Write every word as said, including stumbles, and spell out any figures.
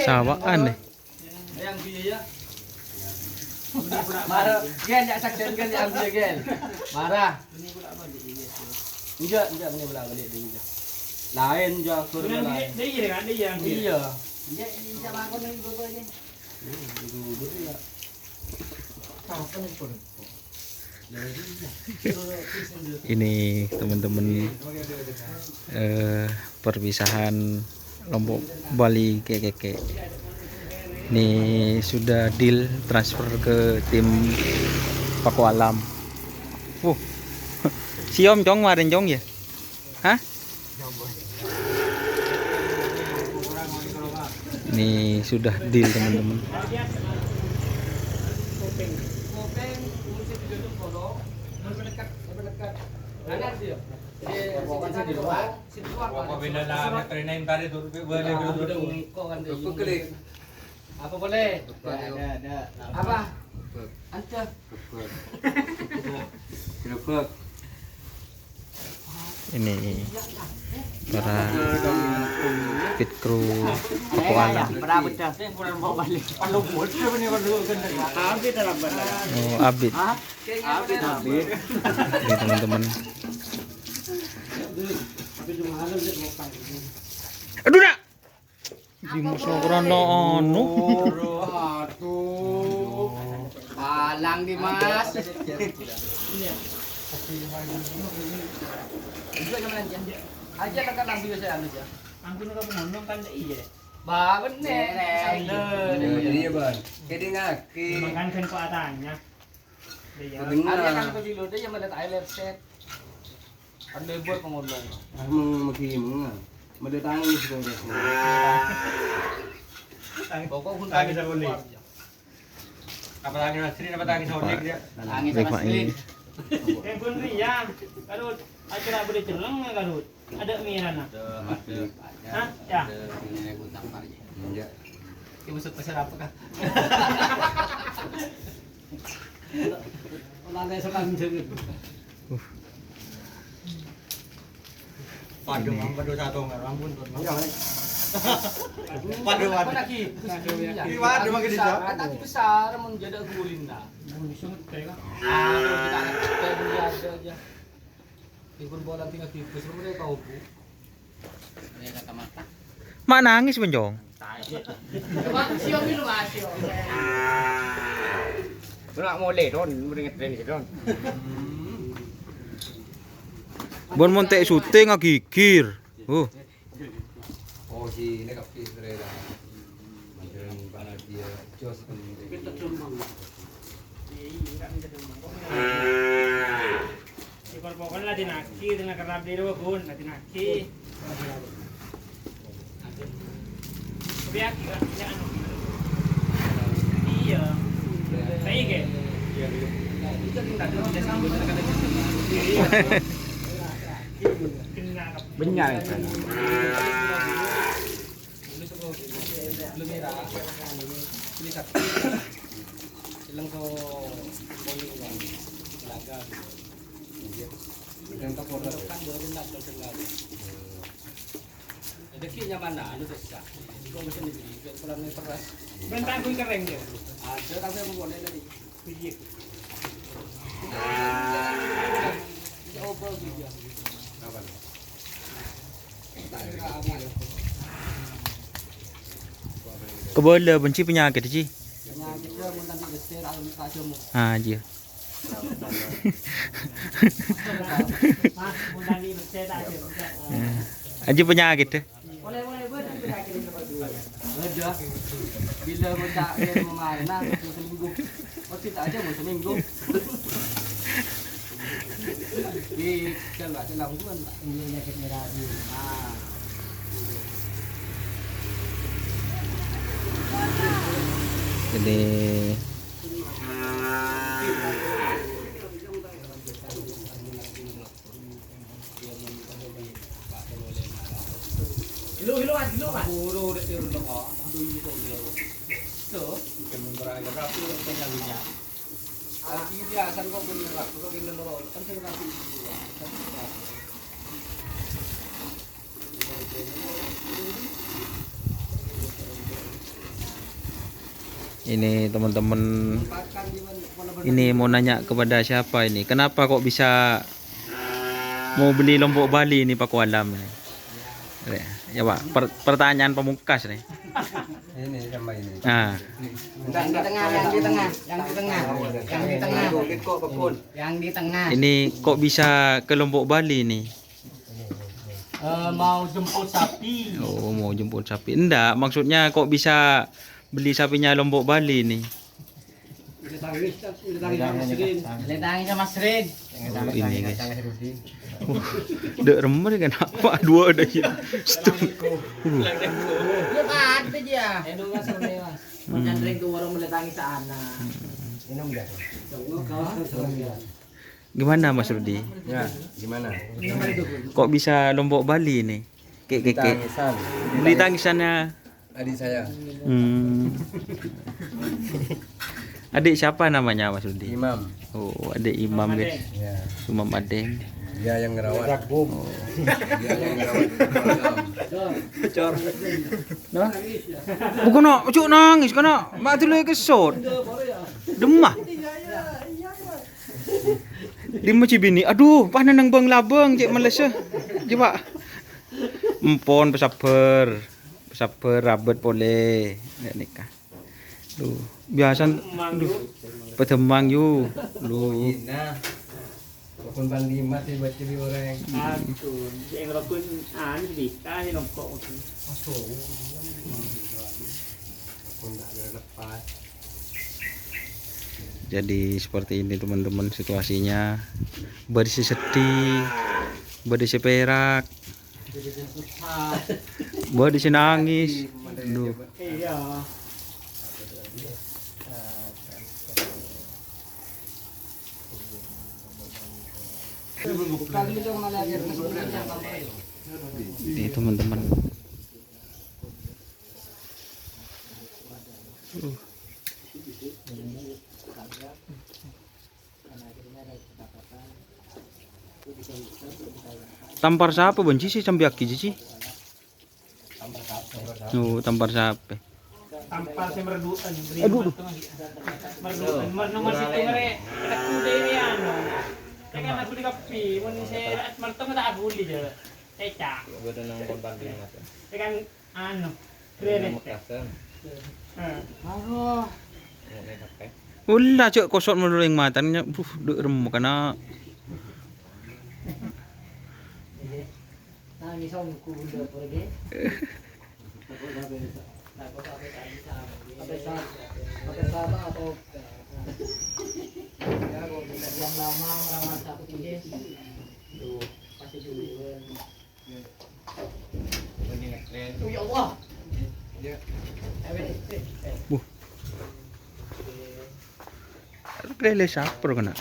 Sawa'an, eh. Marah, Gel, ya, saksian, Gel, ya, ambil, Gel. Marah. Enjâ', enjâ', ini bola balik dulu, enjâ'. Laèn, jâ', akur laèn. Iyâ. Ini teman-teman, eh, perpisahan Lombok Bali Kekeke. Ini sudah deal transfer ke tim Paku Alam. Wuh. Siom, Cong, kemarin, Cong, ya? Hah? Ini sudah deal, teman-teman. Apa boleh? Ada, ada. Apa? Ada. Ini para pit kru Paku Alam. Oh, Abid. Ini teman-teman. Aduh, nak. Di musoran anu. Aduh. Palang, Dimas. Aja tekan ambil saya anu, ya. Ampun, kamu ngomong kan, iya. Ba, bener. Iya, Bang. Jadi ngaki. Makan kan kok atanya. Iya. Bener. Ada kan kok di luar, dia malah Thailand set. Kan libur pengolong. Ah, meng-, megi menga. Mede tangis kok. Pokok pun tangis. Tangis aku, Li. Apa tangis Asri, apa tangis Sodik dia? Tangis Asri. Eh, pun Ria. Kalau acara boleh celeng, kalau ada mirana. Ada, ada. Hah? Ya. Ada, ini aku tampar ya. Iya. Ini maksud pesan apa, Kak? Olah, saya sekarang jadi. Padha, Mang, padha satu, ampun, Ton. Padha, padha. Apa lagi? Iya, padha, makin bisa. Tapi besar, mau jadi guling, nah. Aduh, kita anak kita ini aja, aja. Libur bola tinggal di bus, lu udah tahu, Bu. Iya, kata mata. Mak nangis, Bencong. Ora mole, Don, mending ngetrend sih, Don. Bon montek syuting ngagigir. Uh. Oh, si ini kafe, ternyata. Mantan bahagia, jos. Iya, iya, enggak minta dong, Bang. Kok enggak? Pokokna la dinaghi, dinaghi kerap di rowa, Gun, la dinaghi. Tapi ya, ya, anu. Iya. Baik, ya? Iya, iya. Benar, kan? Bentang pun kering, ya? Ada, tapi aku boleh tadi. Iya. Kabâlâ, Bon, Ji, penyakit, Ji. Ah, iya. Eh, aja penyakit, deh. Ada. Bila mau tak, dia mau marah, nah, seminggu. Oh, kita aja mau seminggu. Di, kan, Pak, di Labuan, Pak. Iya, penyakit merah di. Ah. Jadi, Ini teman-teman ini mau nanya kepada siapa ini? Kenapa kok bisa mau beli Lombok Bali ini, Paku Alam ini? Ya, Pak, per- pertanyaan pamungkas nih. Ini sama ini. Nah, Yang di tengah, yang di tengah, yang di tengah, yang di tengah, yang di tengah. Ini kok bisa ke Lombok Bali nih? Eh, mau jemput sapi. Oh, mau jemput sapi. Enggak, maksudnya kok bisa beli sapinya Lombok Bali nih? Boleh tangis, boleh tangis sama Sri. Boleh tangis sama Sri. Oh, ini, guys. Uh, dek remer kan apa? Dua ada gitu. Stop. Uh. Dia mati dia. Ayo, Mas, boleh, Mas. Mas Chandra ke warung boleh tangis sana. Minum enggak? Kawasan. Gimana, Mas Rudi? Ya, gimana? Kok bisa Lombok Bali nih? Kek, kek, kek. Tangisan. Beli tangisannya. Adik saya. Hmm. Adik siapa namanya, Mas Rudi? Imam. Oh, adik Imam, guys. Ya. Imam Adeng. Dia yang ngerawat. Oh. Dia yang ngerawat. Cor. Nah. Bukan, no, ojo nangis, kana mak dulu kesot. Demah. Dimma cè' binè', aduh, pas nengneng bâng-labâng, cè' mellessa. Coba. Empon, pasabbhâr. Pasabbhâr, abâ' polè. Ghâ' nèka. Duh, biasa, duh, padâ mang, yu. Duh. Rukun Panglima sih buat jadi orang. Aduh, yang rukun anu bisa nih nongkrong. Aduh. Rukun tak ada lepas. Jadi seperti ini teman-teman situasinya. Bâdâ sè sedih, bâdâ sè pèrak, bâdâ sè nangis. Duh. Iya. Ini teman-teman. Uh. Tampar sapa, Bon? Cici sambi aki, Cici. Oh, tampar sapa? Tampar sè merdu'ân. Aduh, aduh. Merdu'ân, mer-, nomor sèttong rè. Kita kudu ini anu. Saya kan aku di kafe, mon saya mertemu tak aku di jalan. Saya cak. Udah nang kontan di mata. Saya kan Anu, Rere. Mekasan. Heeh. Aduh. Mau naik apa? Ulla, cok, kosot melulu yang matanya. Buh, dek remuk, anak. Nah, ini songku udah pergi. Sampai sa-, sampai sama atau yang lama orang masak ini. Tuh, pasti duluan. Oh, ya Allah. Buh. Lele saper kena.